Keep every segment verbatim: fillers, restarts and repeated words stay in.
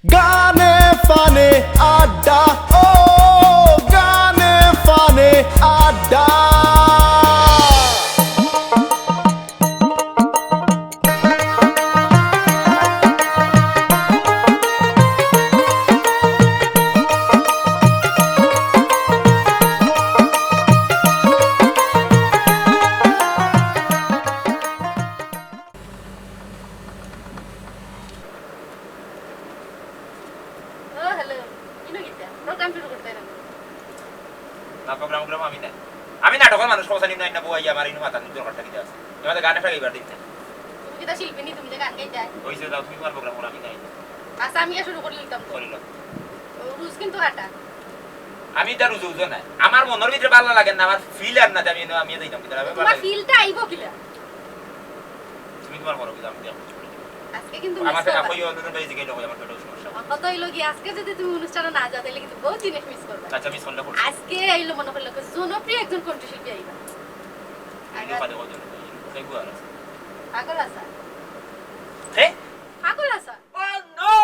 গানে ফানে আড্ডা, ও গানে ফানে আড্ডা। ও, হ্যালো। ইনো কিতা? প্রোগ্রাম শুরু করতে না? না, প্রোগ্রাম, প্রোগ্রাম আমি নাই। আমি নাটকর মানুষ, কওছানি নাই না, বউ আইয়া আমার ইনো মাতানির দরকারটা কিতা আছে? এবার গান একটা গাইবার দিন না। তুমি কিতা শিল্পী নি? তুমি যে গান গাইতায়? ওই যে যাও, তুমি তোমার প্রোগ্রাম করো, আমি গাই। আচ্ছা, আমি ইয়া শুরু করি লইতাম তো। করি লও। ও, রুজ কিন্তু কাটা। আমি ইতা রুজু উজু নাই। আমার মনর ভিতরে ভালা লাগে না, আমার ফিল আর না, আমি, আমি যাইতাম কিতা, আমি ভালা তোমার লাগে। ফিলটা আইবো কিলা? তুমি তোমার করো, কিন্তু আমি দেখো। আজকে কিন্তু আমার মিস পেটে করবা। কই, অনুরোধ ভাই জিগাইলো, কই আমার পেটেও সমস্যা। আমার কথা অইলো কি, আজকে যদি তুমি অনুষ্ঠানে না যাও, তাইলে কিন্তু বহুত জিনিস মিস করবা। আচ্ছা, মিস করলে করো। আজকে আইলো মনে করলো কি, জনপ্রিয় একজন কণ্ঠশিল্পী আইবা। তুমি আবার দোকানে কত জন? কই গুয়ার আছে? পাগল হাসান। হে? পাগল Hasan. Oh no!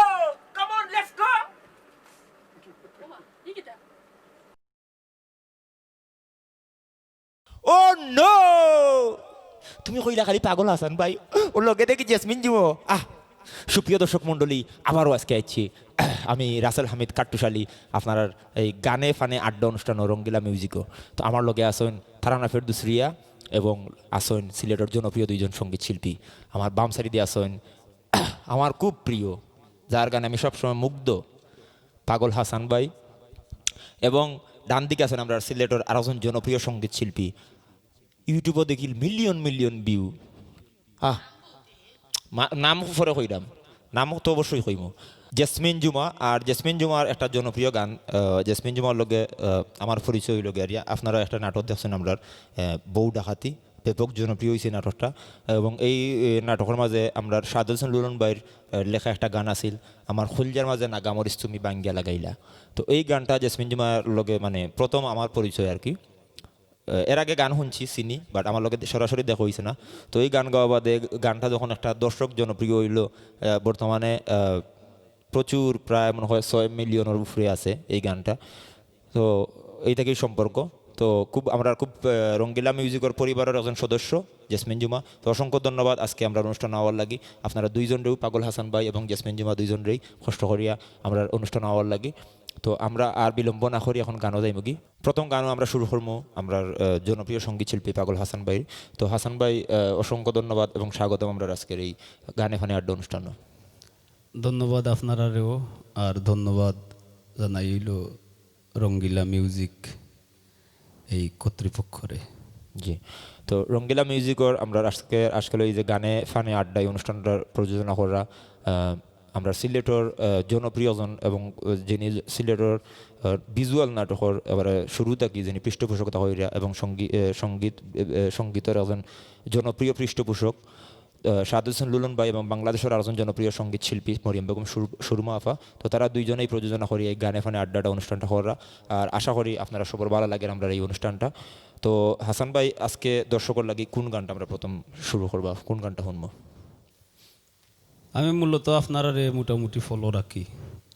Come on, let's go! ওমা, ই কিতা? Oh no! তুমি কইলা খালি পাগল হাসান ভাই, অউ লগে দেখি জেসমিন জুমা। আহ, সুপ্রিয় দর্শক মণ্ডলী, আবারও আজকে আইছি আমি রাসেল হামিদ কাট্টুশালী, আপনারার এই গানে ফানে আড্ডা অনুষ্ঠান ও রঙ্গিলা মিউজিকও। তো আমার লগে আছইন তারানা ফেরদৌস রিয়া এবং আছইন সিলেটর জনপ্রিয় দুইজন সঙ্গীত শিল্পী। আমার বাম সাইডে আছইন আমার খুব প্রিয়, যার গানে আমি সবসময় মুগ্ধ, পাগল হাসান ভাই, এবং ডান দিকে আছইন আমরার সিলেটর আরোজন জনপ্রিয় সঙ্গীত শিল্পী। YouTube-ও দেখিল মিলিয়ন মিলিয়ন ভিউ। আহ, মা-, নাম পরে কইরাম, নাম তো অবশ্যই কইমু। জেসমিন জুমা, আর জেসমিন জুমার একটা জনপ্রিয় গান, আহ, জেসমিন জুমার লগে, আহ, আমার পরিচয় অইলো গিয়া, আপনারা একটা নাটক দেখছইন আমরার, আহ, বউ ডাকাতি। ব্যাপক জনপ্রিয় অইছে নাটকটা। এবং এই, এ, নাটকর মাঝে আমরার শাহাদ হোসেন লুলন ভাইর, এ, লেখা একটা গান আছিল, "আমার কইলজার মাঝে নাগা মরিচ তুমি ভাঙ্গিয়া লাগাইলা।" তো এই গানটা জেসমিন জুমার লগে মানে প্রথম আমার পরিচয় আর কি। এ, এর আগে গান হুনছি, চিনি, but আমার লগে সরাসরি দেখা অইছে না। তো এই গান গাওয়া বাদে গানটা যখন একটা দর্শক জনপ্রিয় অইলো, এ, বর্তমানে, এ, প্রচুর, প্রায় মনে হয় ছয় মিলিয়নর উপরে আছে এই গানটা। তো এই থাকি সম্পর্ক। তো খুব, আমরার খুব, আহ, রঙ্গিলা মিউজিকর পরিবারর একজন সদস্য জেসমিন জুমা। তো অসংখ্য ধন্যবাদ আজকে আমরার অনুষ্ঠান আওয়ার লাগি। আপনারা দুইজনরেউ, পাগল হাসান ভাই এবং জেসমিন জুমা দুইজনরেই কষ্ট করিয়া আমরার অনুষ্ঠান আওয়ার লাগি। তো আমরা আর বিলম্ব না করি এখন গানও যাইমুগি। প্রথম গানও আমরা শুরু করমু আমরার, আহ, জনপ্রিয় সঙ্গীত শিল্পী পাগল হাসান ভাইর। তো হাসান ভাই, আহ, অসংখ্য ধন্যবাদ এবং স্বাগতম আমরার আজকের এই গানে ফানে আড্ডা অনুষ্ঠানো। ধন্যবাদ আপনারারেও, আর ধন্যবাদ জানাই অইলো রঙ্গিলা মিউজিক এই কর্তৃপক্ষরে। জি, তো রঙ্গিলা মিউজিকর আমরার আজকে, আজকাল এই যে গানে ফানে আড্ডা এই অনুষ্ঠানটার প্রযোজনা করা, আহ, আমরার সিলেটর, আহ, জনপ্রিয় জন এবং, আহ, যিনি সিলেটর, আহ, ভিজুয়াল নাটকর এবারে শুরু থাকি যিনি পৃষ্ঠপোষকতা করিয়া এবং সঙ্গী-, আহ, সঙ্গীত, আহ, সঙ্গীতর একজন জনপ্রিয় পৃষ্ঠপোষক, আহ, শাহাদ হোসেন লুলন ভাই এবং বাংলাদেশর আরোজন জনপ্রিয় সঙ্গীত শিল্পী মরিয়ম বেগম সুর-, সুরমা আফা। তো তারা দুইজনেই প্রযোজনা করি এই গানে ফানে আড্ডাটা অনুষ্ঠানটা করা। আর আশা করি আপনারা সবর ভালা লাগের আমরার এই অনুষ্ঠানটা। তো হাসান ভাই, আজকে দর্শকর লাগি কোন গানটা আমরা প্রথম শুরু করবা, কোন গানটা হুনমু? আমি মূলত আপনারারে মোটামুটি ফলো রাখি,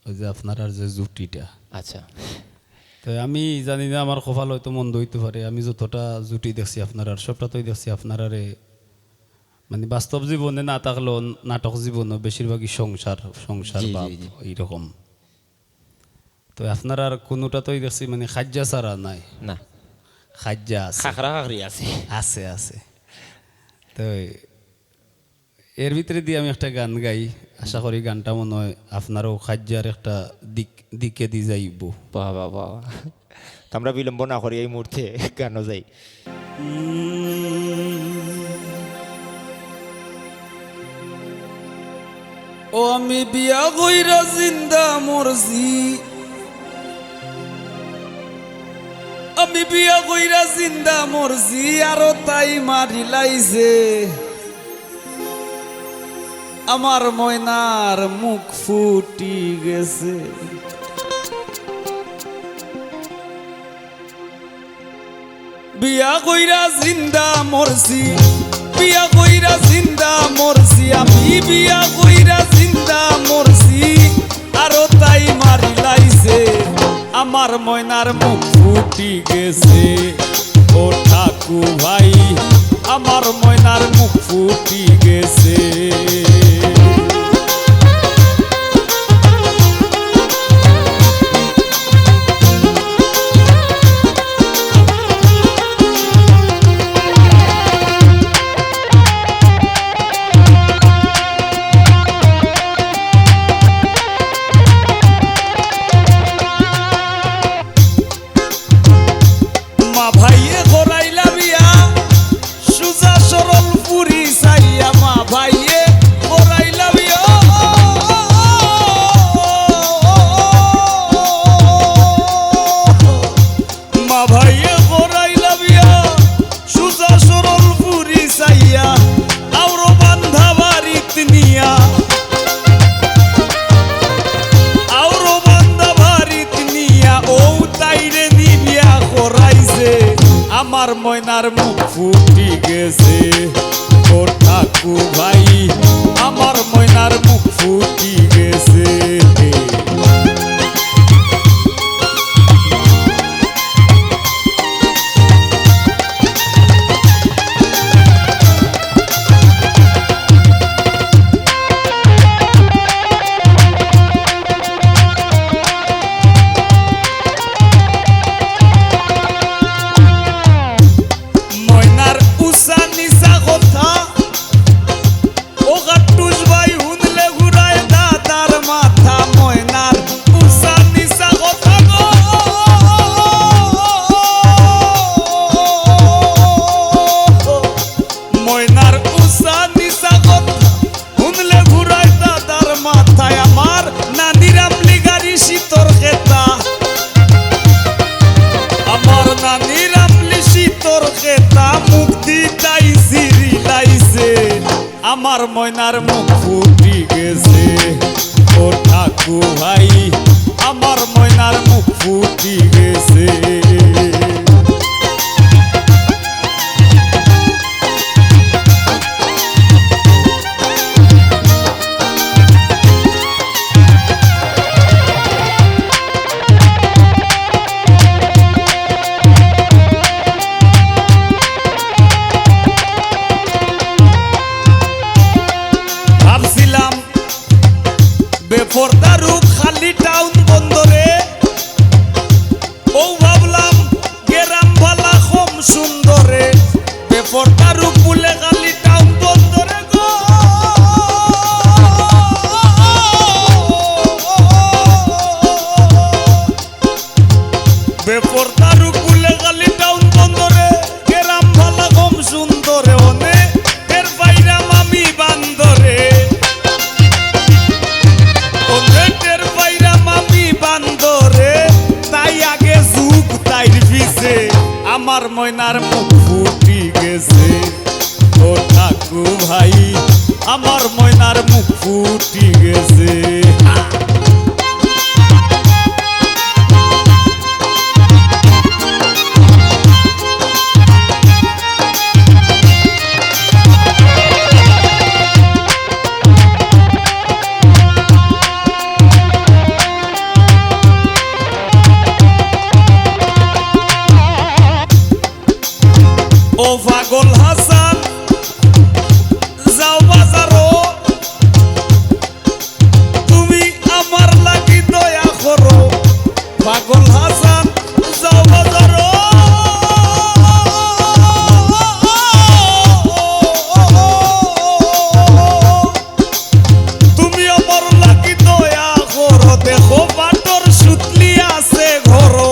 ওই যে আপনারার যে জুটিটা। আচ্ছা। তো আমি জানি না, আমার কপাল হয়তো মন্দ অইতে পারে, আমি যতটা জুটি দেখছি আপনারার, সবটাতেই দেখছি আপনারারে মানে, বাস্তব জীবনে না থাকলেও নাটক জীবনে বেশিরভাগই সংসার, সংসার জি, ভাব জি, জি। এইরকম। তো আপনারার কোনোটাতেই দেখছি, মানে, খাজ্জা ছাড়া নাই। না। খাজ্জা আছে। খাখরা খাখরি আছে। আছে, আছে। তো এর ভিতরে দিয়ে আমি একটা গান গাই। আশা করি গানটা মনে হয় আপনারও খাজ্জার একটা দিক, দিকে দি যাইবো। বাহ, বাহ, বাহ। তো আমরা বিলম্ব না করি এই মুহূর্তে গানও যাই। ও আমি বিয়া কইরা জিন্দা মরছি, আমি বিয়া কইরা জিন্দা মরছি, আরো তাই মারিলাইছে। আমার ময়নার মুখ ফুটি গেছে। বিয়া কইরা জিন্দা মরছি, বিয়া কইরা জিন্দা মরছি, আমি বিয়া কইরা জিন্দা মরছি, তাই মারিলাইছে, আমার ময়নার মুখ ফুটি গেছে। ও ঠাকু ভাই, আমার ময়নার মুখ ফুটি গেছে। মা ভাইয়ে করাইলা বিয়া, সুজা সরল ফুরি চাইয়া। মা ভাইয়ে করাইলা বিয়া, মা ভাইয়ে করাইলা বিয়া, সুজা সরল ফুরি চাইয়া, আওরো বান্দা বাড়িত নিয়া, আওরো বান্দা বাড়িত নিয়া, ও তাইরে নি বিয়া করাইছে। আমার ময়নার মুখ ফুটি গেছে, ও ঠাকু ভাই, আমার ময়নার মুখ ফুটি গেছে। ময়নার উষা নিশা কথা, ও কাট্টুস ভাই হুনলে ঘুরায় দাদার মাথা। ময়নার উষা নিশা কথা গো। ময়নার উষা নিশা কথা হুনলে ঘুরায় দাদার মাথায়। আমার নানির আমলি গাড়ি শীতর খেতা, আমার নানির আমলি শীতর খেতা, মুখ দি তাই জিরিলাইছে। আমার ময়নার মুখ ফুটি গেছে, ও ঠাকু ভাই, আমার ময়নার মুখ ফুটি গেছে। ভাবছিলাম বেপর্দা রূপ খালি টাউন বন্দরে, ও ভাবলাম গেরাম ভালা কম সুন্দরে। বেপর্দা রূপ বুলে খালি টাউন বন্দরে গো। বেপর্দা রূপ বুলে খালি টাউন বন্দরে, গেরাম ভালা কম সুন্দরে। অনে টের পাইরাম আমি বান্দরে, অনে টের পাইরাম আমি বান্দরে। তাই আগে যুগ তাইর পিছে, আমার ময়নার মুখ ফুটি গেছে। ও ঠাকু ভাই, আমার ময়নার মুখ ফুটি গেছে। ও পাগল হাসান, যাও বাজারো, তুমি আমার লাগি দয়া করো। পাগল হাসান, যাও বাজারো। তুমি আমার লাগি দয়া করো, দেখো পাটর সুতলি আছে ঘরো,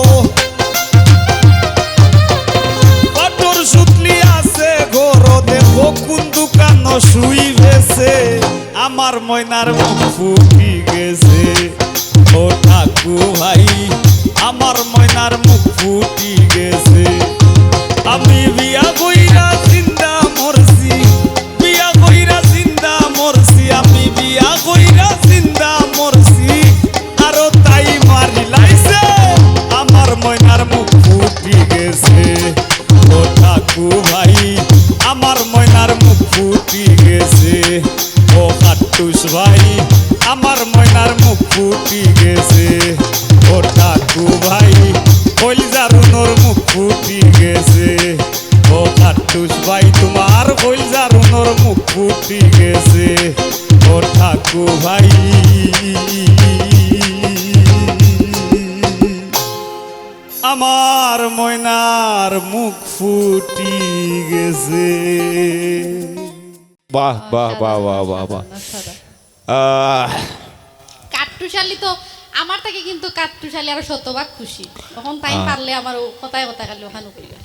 পাটর সুতলি আছে ঘরো, দেখো কোন দোকানো সুই বেচে। আমার ময়নার মুখ ফুটি গেছে, ও ঠাকু ভাই, আমার ময়নার মুখ ফুটি গেছে। আমি বিয়া কইরা জিন্দা মরছি, বিয়া কইরা জিন্দা মরছি, আমি বিয়া কইরা জিন্দা মরছি, আরো তাই মারিলাইছে। আমার ময়নার মুখ ফুটি গেছে, ও ঠাকু ভাই, আমার ময়নার মুখ ফুটি গেছে। ও কাট্টুস ভাই, আমার ময়নার মুখ ফুটি গেছে। ও ঠাকু ভাই, কইলজার উনর মুখ ফুটি গেছে। ও কাট্টুস ভাই, তোমার কইলজার উনর মুখ ফুটি গেছে। ও ঠাকু ভাই, আমার ময়নার মুখ ফুটি গেছে। বাহ, বাহ, বাহ, বাহ, বাহ, বাহ। অসাধারণ, অসাধারণ। আহ, কাট্টুশালী তো, আমার থাকি কিন্তু কাট্টুশালী আরো শতভাগ খুশি। তখন তাই আহ। পারলে আমার ও কথায় কথায় খালি ওখানে কইবা।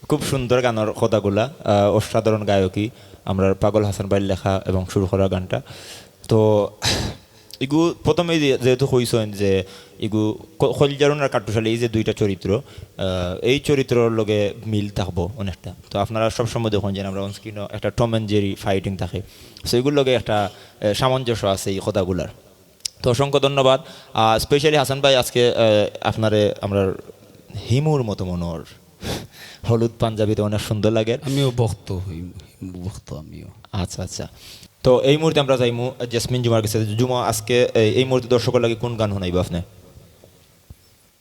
খুব সুন্দর গানর কথাগুলা, আহ, অসাধারণ গায়কী, আমরার পাগল হাসান ভাইর লেখা এবং সুর করা গানটা। তো ইগু প্রথমে যে, যেহেতু কইছইন যে ইগু ক-, কইলজার উনর আর কাট্টুশালী, এই যে দুইটা চরিত্র, আহ, এই চরিত্রর লগে মিল থাকবো অনেকটা। তো আপনারা সবসময় দেখইন যে আমরা on screen-ও একটা Tom and Jerry fighting থাকে, so ইগুর লগে একটা, আহ, সামঞ্জস্য আছে এই কথাগুলার। তো অসংখ্য ধন্যবাদ। আহ, specially হাসান ভাই, আজকে, আহ, আপনারে আমরার হিমুর মতো মনে অর। হলুদ পাঞ্জাবিতে অনেক সুন্দর লাগে। আমিও ভক্ত, হিম-, হিমু ভক্ত আমিও। আচ্ছা, আচ্ছা। তো এই মুহূর্তে আমরা যাইমু জেসমিন জুমার গেছে। জুমা, আজকে এই, এই মুহূর্তে দর্শকর লাগি কোন গান হুনাইবা আপনে?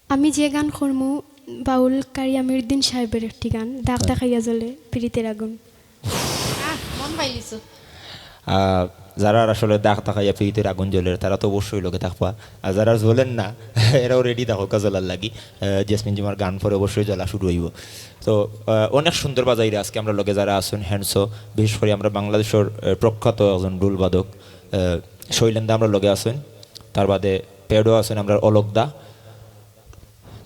আমি যে গান করমু, বাউল কারি আমিরুদ্দিন সাহেবের একটি গান, দাগ হ্যাঁ। দাগাইয়া জ্বলে পিরিতের আগুন। আহ, মন পাইলিছো। আহ, যারার আসলে দাগ দাগাইয়া পিরিতের আগুন জ্বলের, তারা তো অবশ্যই লগে থাকবা। আর যারা জ্বলের না, এরাও ready থাকউক্কা জ্বলার লাগি। আহ, জেসমিন জুমার গান পরে অবশ্যই জ্বলা শুরু অইবো। তো, আহ, অনেক সুন্দর বাজাইরা আজকে আমরার লগে যারা আছইন, hands up, বিশেষ করি আমরার বাংলাদেশর, আহ, প্রখ্যাত একজন ঢুল বাদক, আহ, শৈলেন দা আমরার লগে আছইন। তার বাদে pad-ও আছইন আমরার অলক দা।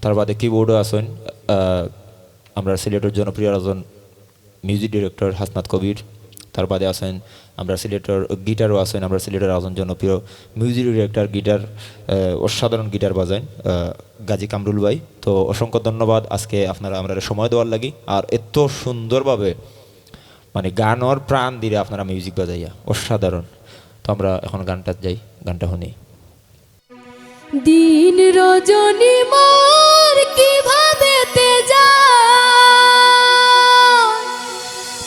তার বাদে keyboard-ও আছইন, আহ, আমরার সিলেটর জনপ্রিয় একজন music director হাসনাত কবির। তার বাদে আছইন আমরার সিলেটর guitar-ও আছইন, আমরার সিলেটর একজন জনপ্রিয় music director, guitar, আহ, অসাধারণ guitar বাজাইন, আহ, গাজী কামরুল ভাই। তো অসংখ্য ধন্যবাদ আজকে আপনারা আমরারে সময় দেওয়ার লাগি, আর এত সুন্দরভাবে মানে গানর প্রাণ দিরা আপনারা music বাজাইয়া, অসাধারণ। তো আমরা এখন গানটাত যাই, গানটা হুনি। দিন রজনী মোর কিভাবে তে যায়,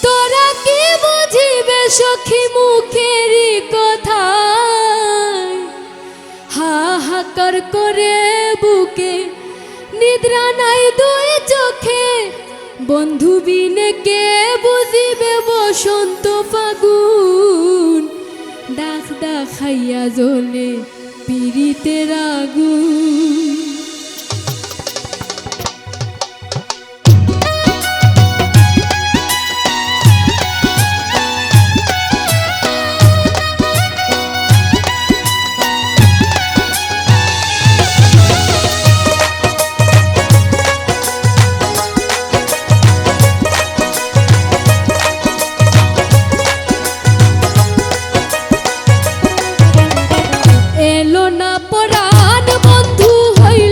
তোরা কি বুঝিবে সখী মুখেরই কথায়। হাহাকার করে বুকে, নিদ্রা নাই দুই চোখে, বন্ধু বিনে কে বুঝিবে বসন্ত ফাগুন। দাগ দাগাইয়া জ্বলে পিরিতের আগুন। এলো না পরাণ বন্ধু হইল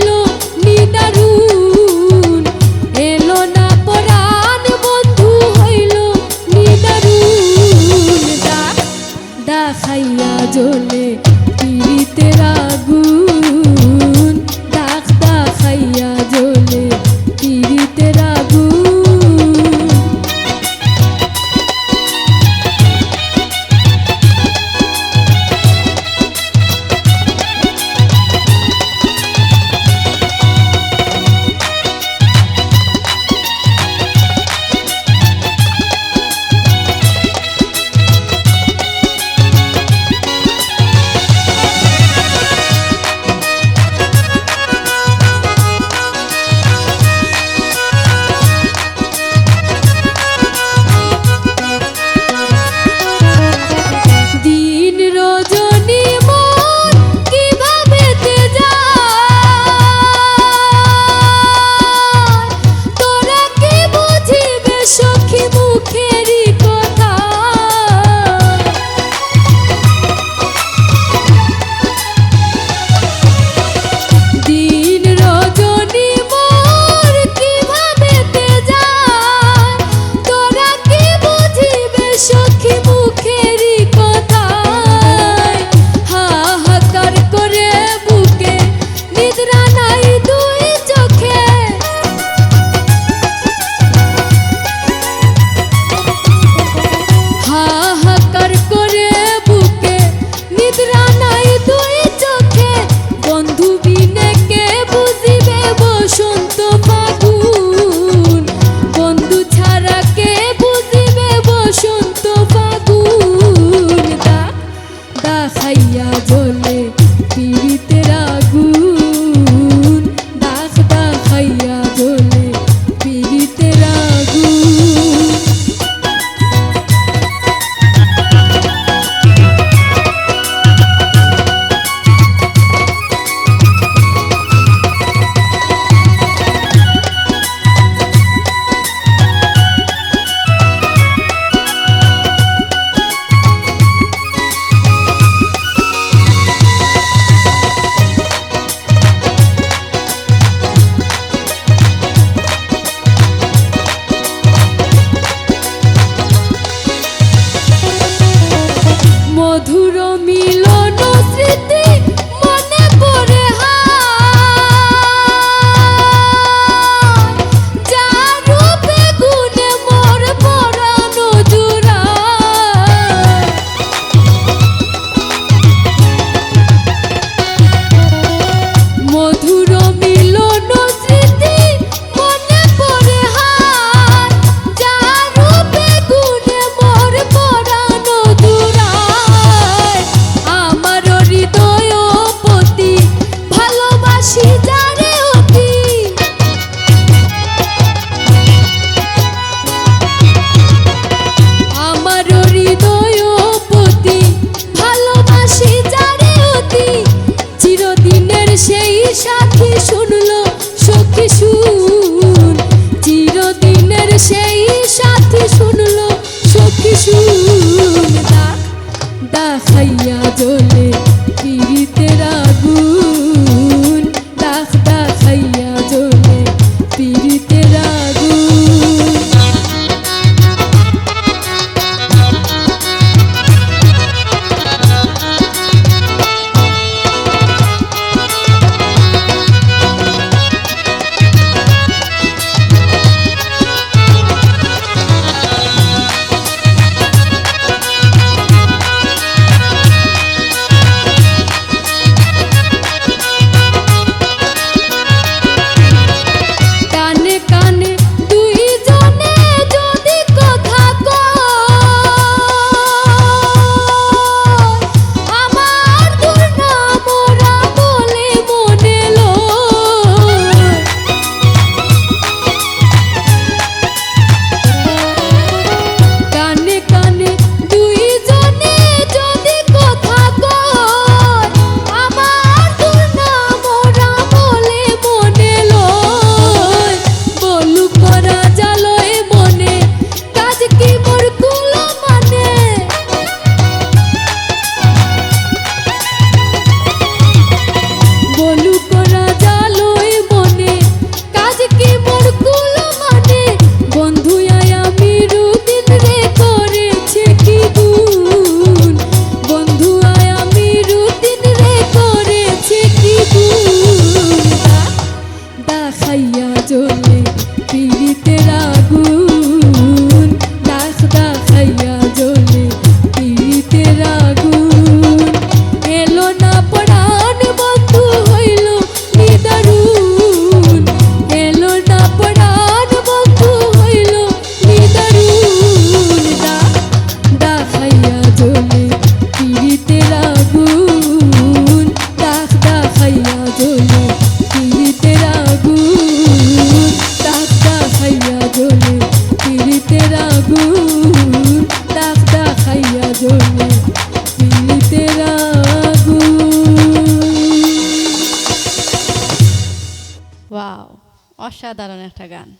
একটা গান।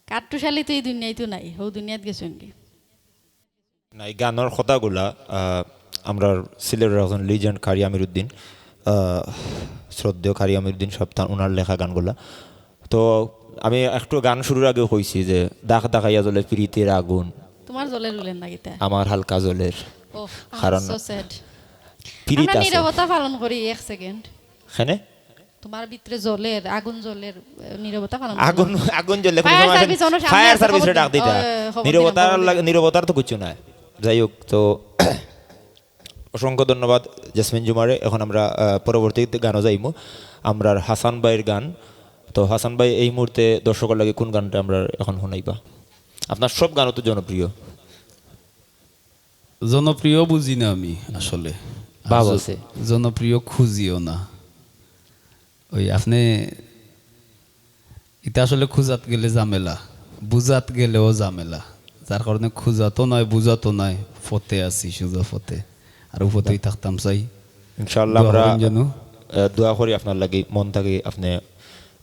কাট্টুশালী তো ই দুনিয়াত তো নাই, হউ দুনিয়াত গেছইন গি। না, ই গানর কথাগুলা, আহ, আমরার সিলেটর একজন legend কারি আমিরুদ্দিন, আহ, শ্রদ্ধেয় কারি আমিরুদ্দিন সাব, তান, উনার লেখা গানগুলা। তো আমি একটু গান শুরুর আগেও কইছি যে, "দাগ দাগাইয়া জ্বলে পিরিতের আগুন।" তুমার জ্বলের উলের না কিতা? আমার হালকা জ্বলের। ওহ, কারণ so sad। পিরিত আমরা আছে। নীরবতা পালন করি এক second। কেনে? তুমার ভিতরে জ্বলের, আগুন জ্বলের, এ, নীরবতা পালন করি। আগুন, আগুন জ্বললে কুনু fire সময় আসে না। Service, অনো সামনে fire আছে, service খবর রে ডাক দিন। দিতা। অয়, খবর নীরবতার দিলাম, খবর লাগি, দিলাম। নীরবতার তো কিচ্ছু নাই। যাই হোক, তো অসংখ্য ধন্যবাদ জেসমিন জুমারে। এখন আমরা, আহ, পরবর্তী গানো যাইমু। আমরার হাসান ভাইর গান। তো হাসান ভাই, এই মুহূর্তে দর্শকর লাগি কুন গানটা আমরা এখন হুনাইবা? আপনার সব গানও তো জনপ্রিয়। জনপ্রিয় বুঝি না আমি আসলে। ভাব আর জ-, আছে। জনপ্রিয় খুঁজিও না। ওই আপনে ইতা আসলে খুঁজাত গেলে ঝামেলা, বুঝাত গেলেও ঝামেলা, যার কারণে খুঁজাতও নায়, বুঝাতও নায়, পথে আছি, সোজা পথে, আর ও পথেই থাকতাম চাই। ইনশাআল্লাহ দোয়া আমরা, করইন যেন। আহ, দোয়া করি আপনার লাগি, মন থাকি আপনে,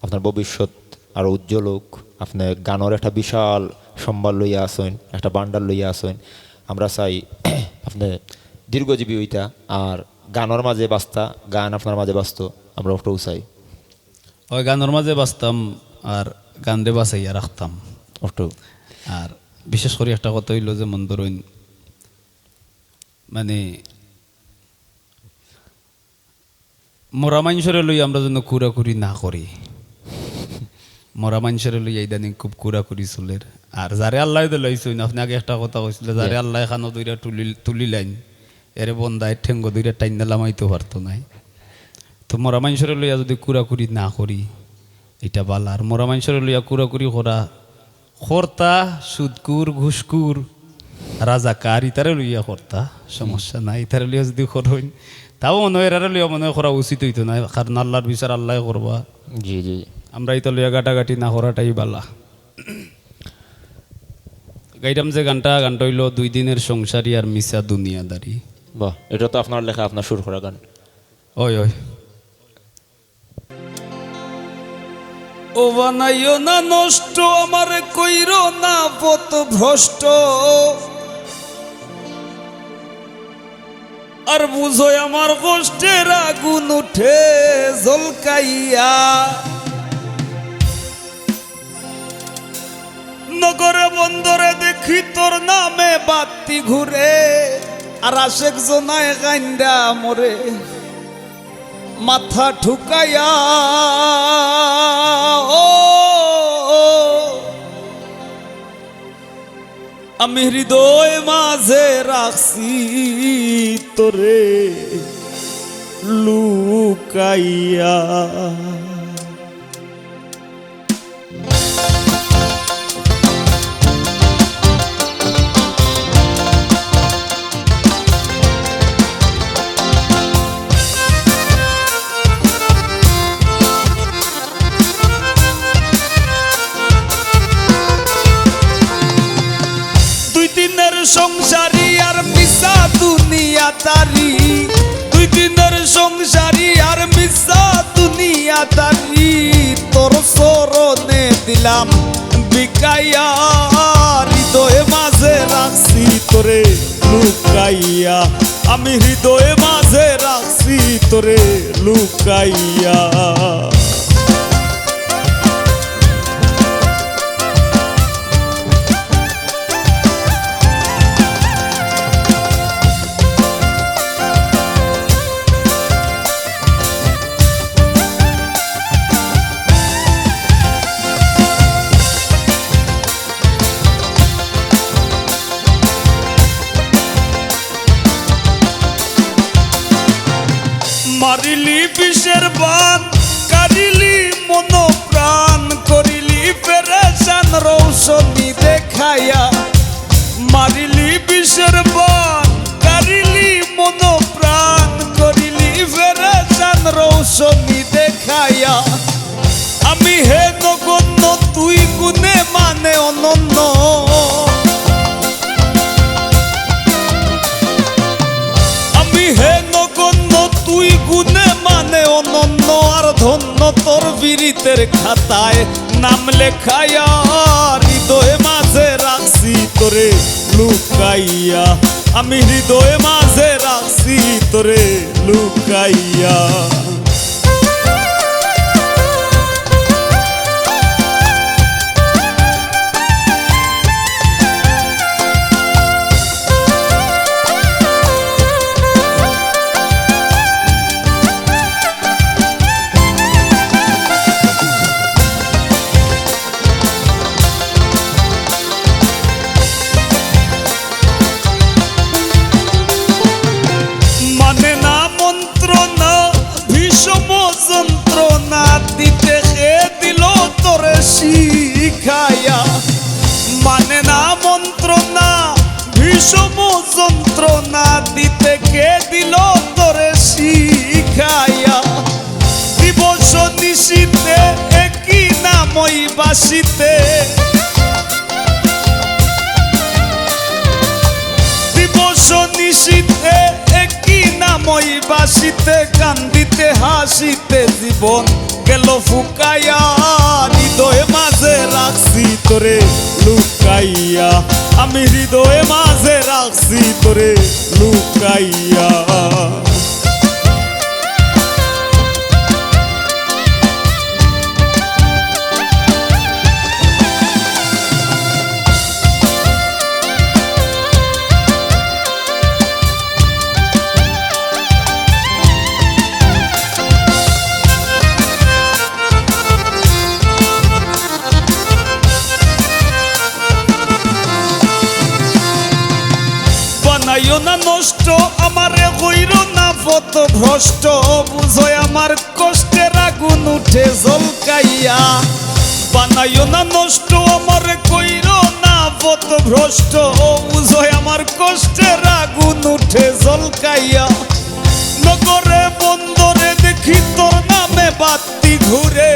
আপনার ভবিষ্যৎ আরো উজ্জ্বল হোক। আপনে গানর একটা বিশাল সম্ভার লইয়া আছইন, একটা ভান্ডার লইয়া আছইন। আমরা চাই আপনে দীর্ঘজীবী অইতা, আর গানর মাঝে বাঁচতা, গান আপনার মাঝে বাঁচতো, আমরা ওটাও চাই। ওই গানর মাঝে বাঁচতাম আর গানরে বাঁচাইয়া রাখতাম। ওটাও। আর বিশেষ করি একটা কথা অইলো যে মন ধরইন, মানে, মরা মানষরে লইয়া আমরা যেন কুরাকুরি না করি। মরা মানষরে লইয়া ইদানিং খুব কুরাকুরি চলের। আর যারে আল্লায় দিলাইছইন, আপনে আগে একটা কথা কইছিলা, যারে জি। আল্লায় কানো ধইরা তুলি-, তুলিলাইন, এরে বন্দায় ঠেঙ্গো ধইরা টাইন্না লামাইতো পারতো নায়। তো মরা মানষরে লইয়া যুদি কুরাকুরি না করি, ইটা বালা। আর মরা মানষরে লইয়া কুরাকুরি করা, করতা, সুদকুর, ঘুষকুর, রাজাকার, ইতারে লইয়া করতা, সমস্যা নাই। ইতারে লইয়া যুদি করইন, তাও মনে অয় এরারে লইয়া মনে অয় করা উচিত অইতো নায়, কারণ আল্লার বিচার আল্লায় করবা। জি, জি। আমরা ইতা লইয়া গাটাগাটি না করাটাই বালা। গাইরাম যে গানটা, গানটা অইলো দুই দিনের সংসারী আর মিছা দুনিয়াদারি। বাহ, ইটা তো আপনার লেখা, আপনার সুর করা গান। ওই, ওই। ও বানাইও না নষ্ট, আমারে কইরো না পথভ্রষ্ট। আর বুঝো আমার কষ্টের আগুন উঠে ঝলকাইয়া। নগরে বন্দরে দেখি তোর নামে বাতি ঘুরে, আর আশেক জনায় কাইন্দা মরে। মাথা ঠুকাইয়া, ও, ও, আমি হৃদয় মাঝে রাখছি তোরে লুকাইয়া। দুই দিনের সংসারী আর মিছা দুনিয়াদারি, দুই দিনের সংসারী আর মিছা দুনিয়াদারি, তোর চরণে দিলাম বিকাইয়া, হৃদয় মাঝে রাখছি তোরে লুকাইয়া, আমি হৃদয় মাঝে রাখছি তোরে লুকাইয়া। মারিলি বিষের বান, কাড়িলি মন প্রাণ, করিলি পেরেশান রৌশনি দেখাইয়া। মারিলি বিষের বান, কাড়িলি মন প্রাণ, করিলি পেরেশান রৌশনি দেখাইয়া। আমি হে নগণ্য, তুই গুণে মানে অনন্য। আমি হে নগণ্য, তুই গুণে মানে অনন্য। আর ধন্য তোর পিরিত তোর খাতায় নাম লেখাইয়া, হৃদয় মাঝে রাখছি তোরে লুকাইয়া। আমি হৃদয় মাঝে রাখছি তোরে লুকাইয়া। মানে না মন্ত্রণা, বিষম যন্ত্রণা দিতে কে দিল তোরে শিখাইয়া। মানে না মন্ত্রণা, বিষম যন্ত্রণা দিতে কে দিল তোরে শিখাইয়া। দিবস নিশিতে একই নামই বাসিতে, দিবস নিশিতে একই নামই বাসিতে, কান্দিতে হাসিতে জীবন গেল ফুকাইয়া। হৃদয় মাঝে রাখছি তোরে লুকাইয়া, আমি হৃদয় মাঝে রাখছি তোরে লুকাইয়া। বানাইও না নষ্ট, আমারে কইরো না পথভ্রষ্ট, বুঝো আমার কষ্টের আগুন উঠে ঝলকাইয়া। বানাইও না নষ্ট, আমারে কইরো না পথভ্রষ্ট, বুঝো আমার কষ্টের আগুন উঠে ঝলকাইয়া। নগরে বন্দরে দেখি তোর নামে বাতি ঘুরে,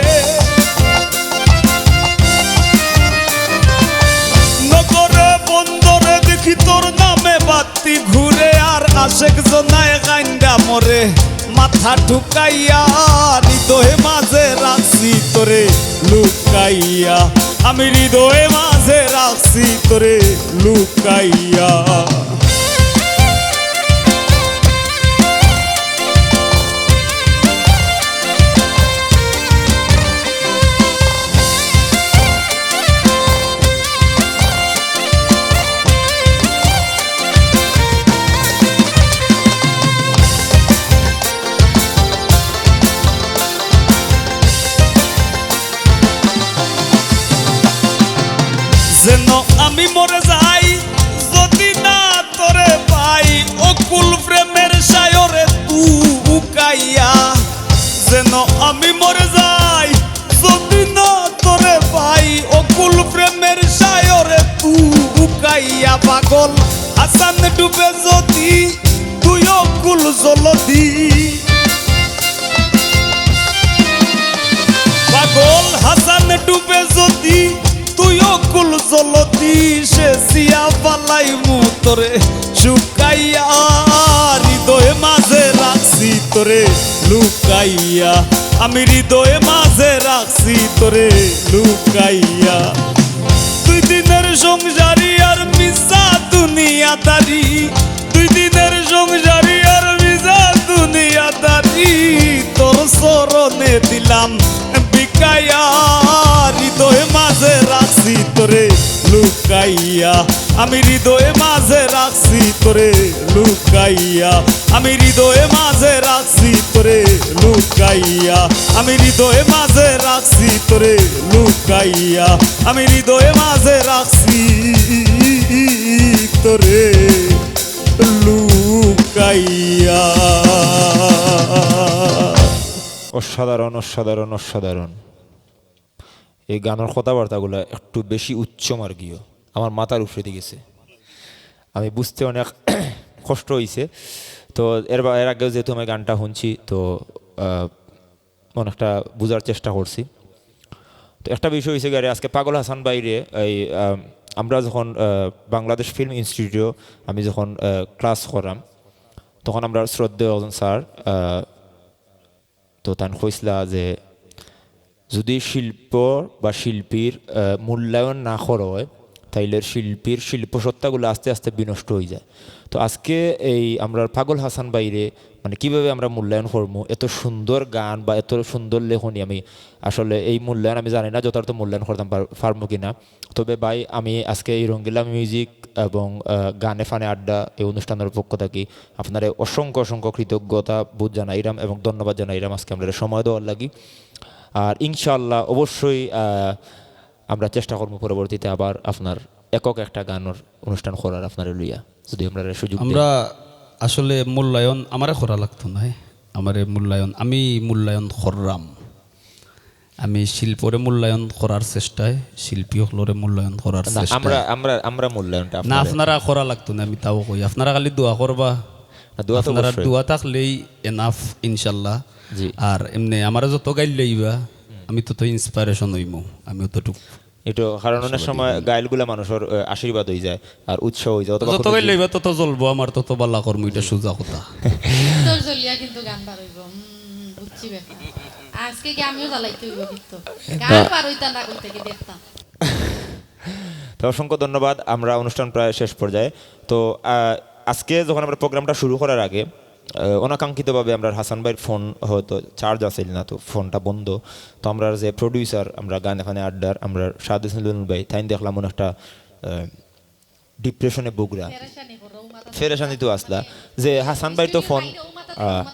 নগরে বন্দরে দেখি তোর নামে বাতি ঘুরে, আর আশেক জনায় কাইন্দা মরে মাথা ঠুকাইয়া। হৃদয় মাঝে রাখছি তোরে লুকাইয়া, আমি হৃদয় মাঝে রাখছি তোরে লুকাইয়া। যেন আমি মরে যাই যদি না তোরে পাই, অকুল প্রেমের সায়রে তুকাইয়া। যেন আমি মরে যাই যদি না তোরে পাই, অকুল প্রেমের সায়রে তুকাইয়া। পাগল হাসান ডুবে যদি তুই অকুল জলদি, পাগল হাসান ডুবে যদি তুই অকুল জলদি, সে সিয়া ফালাইমু তোরে শুকাইয়া। হৃদয় মাঝে রাখছি তোরে লুকাইয়া, আমি হৃদয় মাঝে রাখছি তোরে লুকাইয়া। দুই দিনের সংসারী আর মিছা দুনিয়াদারি, দুই দিনের সংসারী আর মিছা দুনিয়াদারি, তোর চরণে দিলাম বিকাইয়া। হৃদয় মাঝে রাখছি তোরে লুকাইয়া, আমি হৃদয় মাঝে রাখছি তোরে লুকাইয়া, আমি হৃদয় মাঝে রাখছি তোরে লুকাইয়া, আমি হৃদয় মাঝে রাখছি তোরে লুকাইয়া, আমি হৃদয় মাঝে রাখছি তোরে লুকাইয়া। অসাধারণ, অসাধারণ, অসাধারণ। এই গানর কথাবার্তাগুলা একটু বেশি উচ্চ মার্গীয়, আমার মাথার উপরেদি গেছে, আমি বুঝতে অনেক কষ্ট অইছে। তো এর বা-, এর আগেও যেহেতু আমি গানটা হুনছি, তো, আহ, অনেকটা বুঝার চেষ্টা করছি। তো একটা বিষয় অইছে গিয়া, আজকে পাগল হাসান ভাইরে এই, আহ, আমরা যখন, আহ, বাংলাদেশ ফিল্ম ইনস্টিটিউটে আমি যখন, আহ, ক্লাস করাম, তখন আমরা শ্রদ্ধেয় একজন স্যার, আহ, তো তান কইছলা যে যদি শিল্প বা শিল্পীর, আহ, মূল্যায়ন না করা হয়, তাইলে শিল্পীর শিল্পসত্তাগুলো আস্তে আস্তে বিনষ্ট হয়ে যায়। তো আজকে এই আমরার পাগল হাসান ভাইরে, মানে, কিভাবে আমরা মূল্যায়ন করমু, এত সুন্দর গান বা এত সুন্দর লেখনী, আমি আসলে এই মূল্যায়ন আমি জানি না যথার্থ মূল্যায়ন করতাম পার-, পারমু কিনা। তবে ভাই, আমি আজকে এই রঙ্গিলা মিউজিক এবং, আহ, গানে ফানে আড্ডা এই অনুষ্ঠানের পক্ষ থাকি আপনারে অসংখ্য অসংখ্য কৃতজ্ঞতা বোধ জানাইরাম এবং ধন্যবাদ জানাইরাম আজকে আমরারে সময় দেওয়ার লাগি। আর ইনশাআল্লাহ অবশ্যই, আহ, আমরা চেষ্টা করমু পরবর্তীতে আবার আপনার একক একটা গানর অনুষ্ঠান করার আপনারে লইয়া, যদি আমরারে সুযোগ দেন। আমরা আসলে মূল্যায়ন আমারে করা লাগতো নায়, আমারে মূল্যায়ন, আমি মূল্যায়ন কররাম। আমি শিল্পরে মূল্যায়ন করার চেষ্টায়, শিল্পী অকলরে মূল্যায়ন করার না, চেষ্টায়। আমরা, আমরা, আমরা মূল্যায়নটা না, আপনারে আপনারা করা লাগতো না, আমি তাও কই। আপনারা খালি দোয়া করবা। না, দোয়া তো আপনারা অবশ্যই। দোয়া থাকলেই enough, ইনশাল্লাহ। জি। আর এমনে আমারে যত গাইল লইবা, আমি তত inspiration হইমু, আমি অতটুক। একটু, কারণ অনেক সময় গাইলগুলা মানুষের, আহ, আশীর্বাদ হয়ে যায়, আর উৎসাহ হয়ে যায়, অথবা যত কোনো গাইল যে লইবা, তত জ্বলবো আমার, তত বালা কর্ম, এটা সোজা কথা। তোর জ্বলিয়া কিন্তু গান বার হইব। হুম, বুঝছি ব্যাপার। আজকে কি আমিও জ্বালাইতে হইব কিন্তু? গান বার হইতাম না কই থেকে দেখতাম। তো অসংখ্য ধন্যবাদ। আমরা অনুষ্ঠান প্রায় শেষ পর্যায়ে। তো, আহ, আজকে যখন আমরা প্রোগ্রামটা শুরু করার আগে, আহ, অনাকাঙ্ক্ষিতভাবে আমরার হাসান ভাইর ফোন হয়তো চার্জ আছিল না, তো ফোনটা বন্ধ। তো আমরার যে প্রডিউসার, আমরা গানে ফানে আড্ডার, আমরার শাহাদ হোসেন লুলুন ভাই, তাইন দেখলাম অনেকটা, আহ, ডিপ্রেশনে ভুগরা। ফেরেশানি তো আসলা। যে হাসান ভাইর তো ফোন, আহ,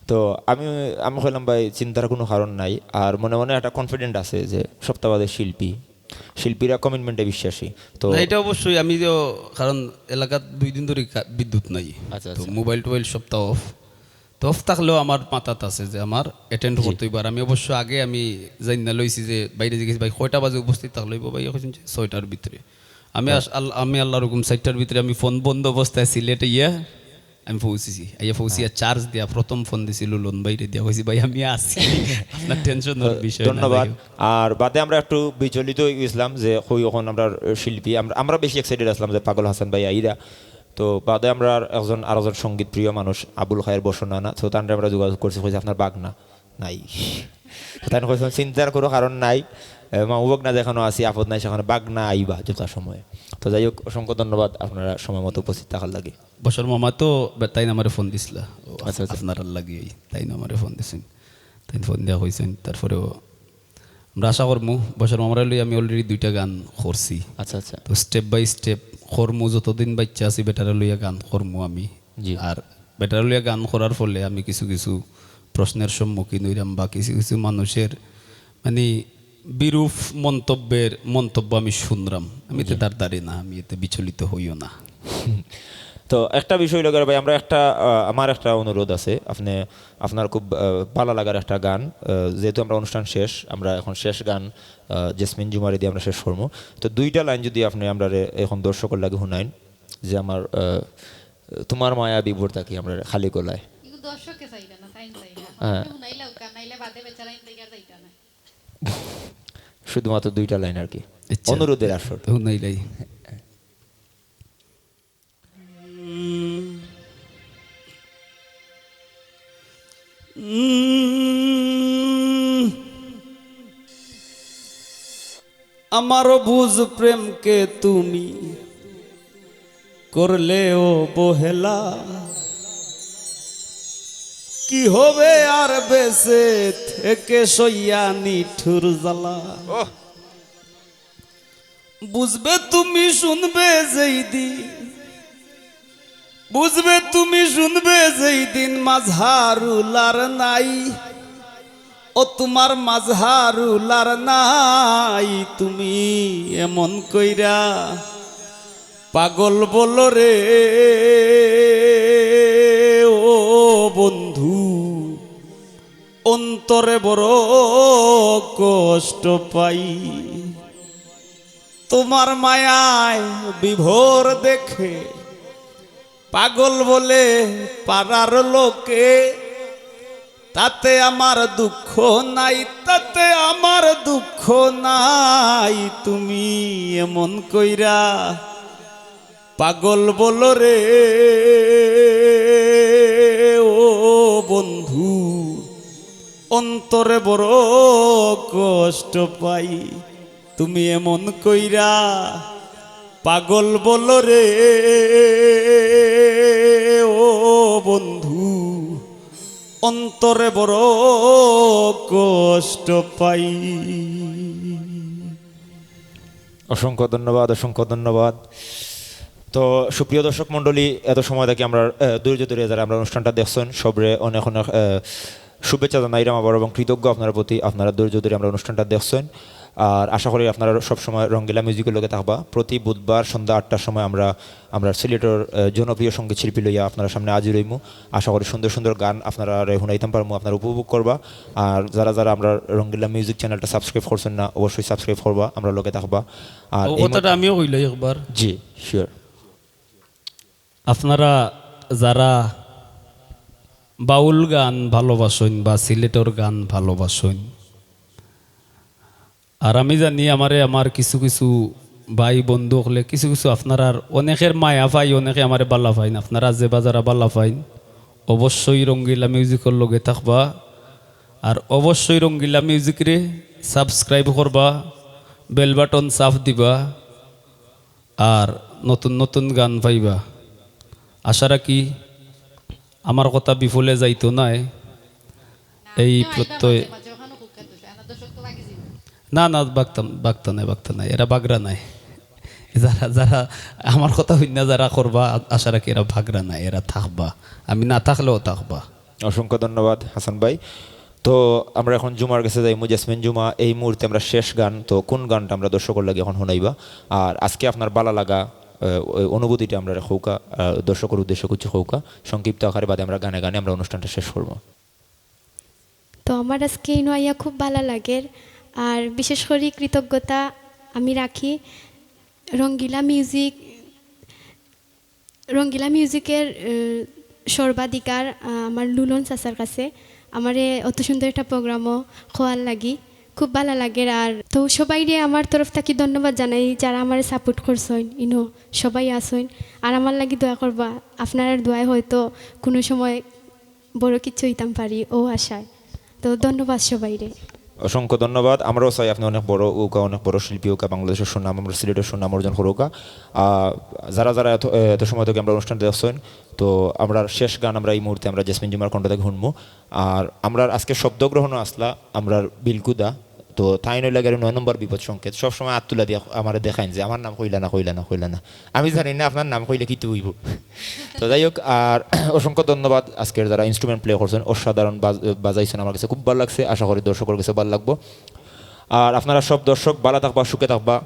তো আমি, আমি কইলাম, "ভাই, চিন্তার কোনো কারণ নাই।" আর মনে মনে একটা কনফিডেন্ট আছে যে সপ্তাহ বাদে শিল্পী, শিল্পীরা কমিটমেন্টে বিশ্বাসী। তো না, এটা অবশ্যই। আমি তো, কারণ এলাকাত দুই দিন ধরে কা-, বিদ্যুৎ নাই। আচ্ছা, তো আচ্ছা। মোবাইল টোবাইল সপ্তাহ অফ। তো অফ থাকলেও আমার মাথাত আছে যে আমার অ্যাটেন্ড জি। করতে হইব। আর আমি অবশ্য আগে আমি জানি না লইছি যে বাইরে জিজ্ঞেস, "ভাই, কয়টা বাজে উপস্থিত থাকলে হইব?" ভাই কইছেন যে, "ছয়টার ভিতরে।" আমি আস-, আল-, আমি আল্লাহর হুকুম, চারটার ভিতরে আমি ফোন বন্ধ অবস্থায় সিলেটে ইয়া আমি পৌঁছিছি। আইয়া পৌঁছিয়া চার্জ দিয়া প্রথম ফোন দিছি লুলন ভাইরে দিয়া, কইছি, "ভাই, আমি আছি, আপনার টেনশনর বিষয় না।" ধন্যবাদ। যাই হোক। আর বাদে আমরা একটু বিচলিত হয়ে গেছিলাম যে কই এখন আমরা শিল্পী, আমরা, আমরা বেশি এক্সাইটেড আসলাম যে পাগল হাসান ভাই আইরা। তো বাদে আমরা আর একজন, আর একজন সঙ্গীত প্রিয় মানুষ আবুল খায়ের বসনানা, তো তানরে আমরা যোগাযোগ করছি, কইছি, "আপনার বাগনা নাই।" তো তাই কইছিলাম, "চিন্তার কোনো কারণ নাই, এ, মামু বাগনা যেখানে আছি, আপদ নাই, সেখানে বাগনা আইবা যথা সময়ে।" তো যাই হোক, অসংখ্য ধন্যবাদ আপনারা সময় মতো উপস্থিত থাকার লাগি। বসর মামা তো বে-, তাইন আমারে ফোন দিছিলা। ও, আচ্ছা, আচ্ছা। আপনারার লাগি ওই তাইন আমারে ফোন দিছেন। তাইন ফোন দিয়া কইছেন। তারপরেও আমরা আশা করমু, বসর মামারে লই আমি already দুইটা গান করছি। আচ্ছা, আচ্ছা। তো step by step করমু, যতদিন বাচ্চা আছি বেটারে লইয়া গান করমু আমি। জি। আর বেটারে লইয়া গান করার ফলে আমি কিছু কিছু প্রশ্নের সম্মুখীন হইলাম বা কিছু কিছু মানুষের মানে বিরূপ মন্তব্যের মন্তব্য আমি শুনলাম। আমি এতে জি। দাঁড় দাঁড়ি না, আমি এতে বিচলিত হইও না। তো একটা বিষয় হইল গিয়ে ভাই, আমরা একটা, আহ, আমার একটা অনুরোধ আছে, আপনি, আপনার খুব, আহ, ভালো লাগার একটা গান, আহ, যেহেতু আমরা অনুষ্ঠান শেষ, আমরা এখন শেষ গান, আহ, জেসমিন জুমারি দিয়ে আমরা শেষ করবো। তো দুইটা লাইন যদি আপনি আমরা এখন দর্শকর লাগি হুনাইন, যে আমার, আহ, তোমার মায়া বিভোর থাকি আমরা খালি গলায়। ইগু দর্শকে চাইরা না, তাইন চাইরা। হ্যাঁ। আপনি হুনাইলা উকা, নাইলে বাদে বেচারা ইন্তেকার যাইতা না। শুধুমাত্র দুইটা লাইন আর কি। আচ্ছা। অনুরোধের আসর। তো নাইলাই। উম, আমার বুঝ প্রেমকে তুমি করলেও বহেলা, কি হবে আর বেঁচে থেকে সইয়া নিঠুর জ্বালা। ওহ। বুঝবে তুমি শুনবে যেই দিন, বুঝবে তুমি শুনবে যেই দিন মাজহারুল আর নাই। ও তোমার মাজহারুল আর নাই, তুমি এমন কইরা পাগল বলো রে ও বন্ধু, অন্তরে বড় কষ্ট পাই। তোমার মায়ায় বিভোর দেখে পাগল বলে পাড়ার লোকে, তাতে আমার দুঃখ নাই, তাতে আমার দুঃখ নাই। তুমি এমন কইরা পাগল বলো রে ও বন্ধু, অন্তরে বড় কষ্ট পাই, তুমি এমন কইরা পাগল বলো রে ও বন্ধু, অন্তরে বড় কষ্ট পাই। অসংখ্য ধন্যবাদ, অসংখ্য ধন্যবাদ। তো সুপ্রিয় দর্শক মণ্ডলী, এত সময় থাকি আমরার, আহ, ধৈর্য ধরিয়া যারা আমরার অনুষ্ঠানটা দেখছইন, সবরে অনেক অনেক, আহ, শুভেচ্ছা জানাইরাম আবার এবং কৃতজ্ঞ আপনারার প্রতি, আপনারা ধৈর্য ধরিয়া আমরার অনুষ্ঠানটা দেখছইন। আর আশা করি আপনারা সবসময় রঙ্গিলা মিউজিকর লগে থাকবা। প্রতি বুধবার সন্ধ্যা আটটার সময় আমরা, আমরা সিলেটর, আহ, জনপ্রিয় সঙ্গীত শিল্পী লইয়া আপনারার সামনে হাজির অইমু। আশা করি সুন্দর সুন্দর গান আপনারারে হুনাইতাম পারমু, আপনারা উপভোগ করবা। আর যারা যারা আমরার রঙ্গিলা মিউজিক চ্যানেলটা সাবস্ক্রাইব করছইন না, অবশ্যই সাবস্ক্রাইব করবা, আমরার লগে থাকবা। আর ও এই কথাটা মত- আমিও কইলাই একবার। জি, শিওর। আপনারা যারা বাউল গান ভালোবাসইন বা সিলেটর গান ভালোবাসইন, আর আমি জানি আমারে আমার কিছু কিছু ভাই বন্ধু অকলে কিছু কিছু আপনারার অনেকের মায়া পাই, অনেকে আমারে বালা পাইন। আপনারা যে বা যারা বালা পাইন, অবশ্যই রঙ্গিলা মিউজিকর লগে থাকবা, আর অবশ্যই রঙ্গিলা মিউজিকরে সাবস্ক্রাইব করবা, বেল বাটন চাপ দিবা, আর নতুন নতুন গান পাইবা। আশা রাখি আমার কথা বিফলে যাইতো নায়। এই প্রত্যয় না, না, বাগতাম, বাগতা নাই, বাগতা নাই, এরা বাগরা নাই। যারা, যারা আমার কথা হুনিয়া যারা করবা, আ-, আশা রাখি এরা বাগরা নাই, এরা থাকবা। আমি না থাকলেও থাকবা। অসংখ্য ধন্যবাদ হাসান ভাই। তো আমরা এখন জুমার গেছে যাইমু। জেসমিন জুমা, এই মুহূর্তে আমরা শেষ গান, তো কোন গানটা আমরা দর্শকর লাগি এখন হুনাইবা? আর আজকে আপনার বালা লাগা, আহ, ওই অনুভূতিটা আমরারে কউক্কা, আহ, দর্শকর উদ্দেশ্যে কিছু কউক্কা, সংক্ষিপ্ত আকারে, বাদে আমরা গানে গানে আমরা অনুষ্ঠানটা শেষ করমু। তো আমার আজকে ইনো আইয়া খুব বালা লাগের, আর বিশেষ করি কৃতজ্ঞতা আমি রাখি রঙ্গিলা মিউজিক, রঙ্গিলা মিউজিকের, আহ, সর্বাধিকার, আহ, আমার লুলন চাচার কাছে, আমারে অত সুন্দর একটা প্রোগ্রামও খোয়ার লাগি খুব বালা লাগের। আর তো সবাইরে আমার তরফ থাকি ধন্যবাদ জানাই, যারা আমারে সাপোর্ট করছইন, ইনো সবাই আছইন, আর আমার লাগি দোয়া করবা। আপনারার দোয়ায় হয়তো কোনো সময় বড় কিছু অইতাম পারি, ও আশায়। তো ধন্যবাদ সবাইরে। অসংখ্য ধন্যবাদ। আমরাও চাই আপনি অনেক বড় অউক্কা, অনেক বড় শিল্পী অউক্কা, বাংলাদেশর সুনাম, আমরার সিলেটর সুনাম অর্জন করউক্কা। আহ, যারা যারা এত, এত সময় থাকি আমরার অনুষ্ঠান দেখছইন, তো আমরার শেষ গান আমরা এই মুহূর্তে আমরা জেসমিন জুমার কণ্ঠ থাকি হুনমু। আর আমরার আজকে শব্দগ্রহণও আছলা আমরার বিলকুদা, তো তাইন অইলা গিয়া নয় নম্বর বিপদ সংকেত, সবসময় আত তুলা দিয়া আমারে দেখাইন যে আমার নাম কইলা না, কইলা না, কইলা না। আমি জানি না আপনার নাম কইলে কিতা অইবো। তো যাই হোক, আর অসংখ্য ধন্যবাদ আজকের যারা ইনস্ট্রুমেন্ট প্লে করছইন, অসাধারণ বাজ-, বাজাইছইন, আমার কাছে খুব ভালা লাগছে, আশা করি দর্শকর কাছে ভালা লাগবো। আর আপনারা সব দর্শক ভালা থাকবা, সুখে থাকবা,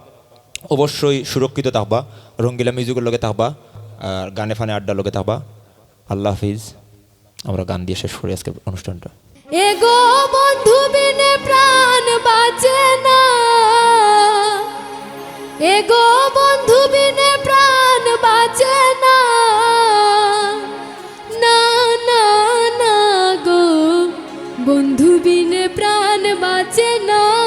অবশ্যই সুরক্ষিত থাকবা, রঙ্গিলা মিউজিকর লগে থাকবা, আর গানে ফানে আড্ডার লগে থাকবা। আল্লাহ হাফিজ। আমরা গান দিয়া শেষ করি আজকের অনুষ্ঠানটা। এগো বন্ধু বিনে প্রাণ বাঁচে না, এগো বন্ধু বিনে প্রাণ বাঁচে না, না, না, না গো, বন্ধু বিনে প্রাণ বাঁচে না।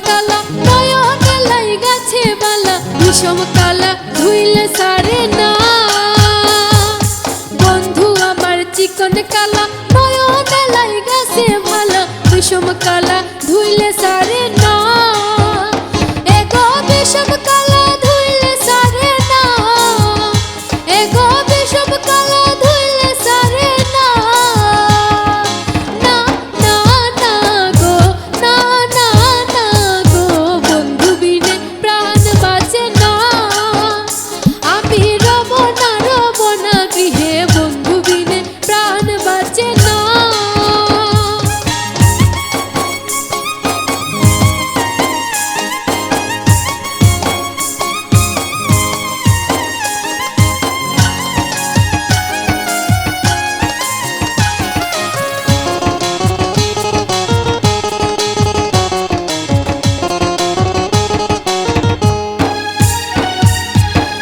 কালা, নয়নে লাইগাছে বালা, বিষম কালা ধুইলে সারে না। বন্ধু আমার চিকন কালা, নয়নে লাইগাছে ভালা, বিষম কালা ধুইলে সারে না। এগো বিষম কালা ধুইলে সারে না। এগো বিষম কালা ধুইলে সারে না। না, না, না গো, না, না, না গো, বন্ধু বিনে প্রাণ বাঁচে না। আমি রব না, রব না গৃহে, বন্ধু বিনে প্রাণ বাঁচে না।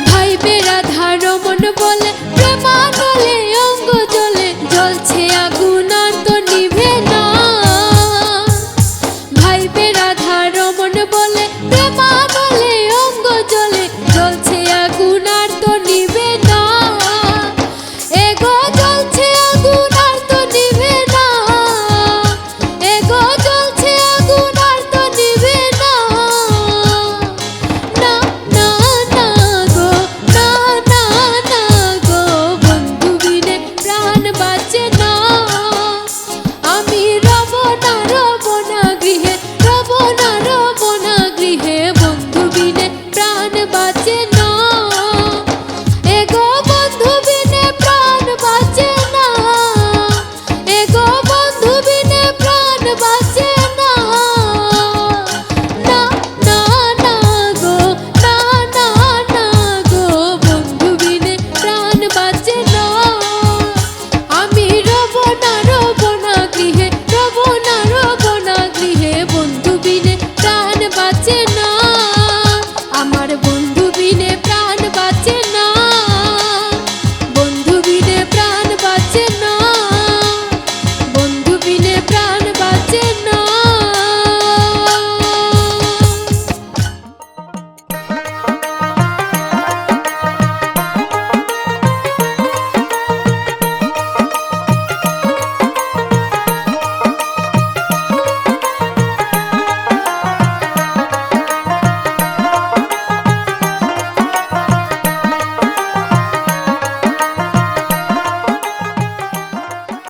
ভাইবে রাধার মন বলে, প্রেমানলে অঙ্গ জ্বলে, জ্বলছে আগুন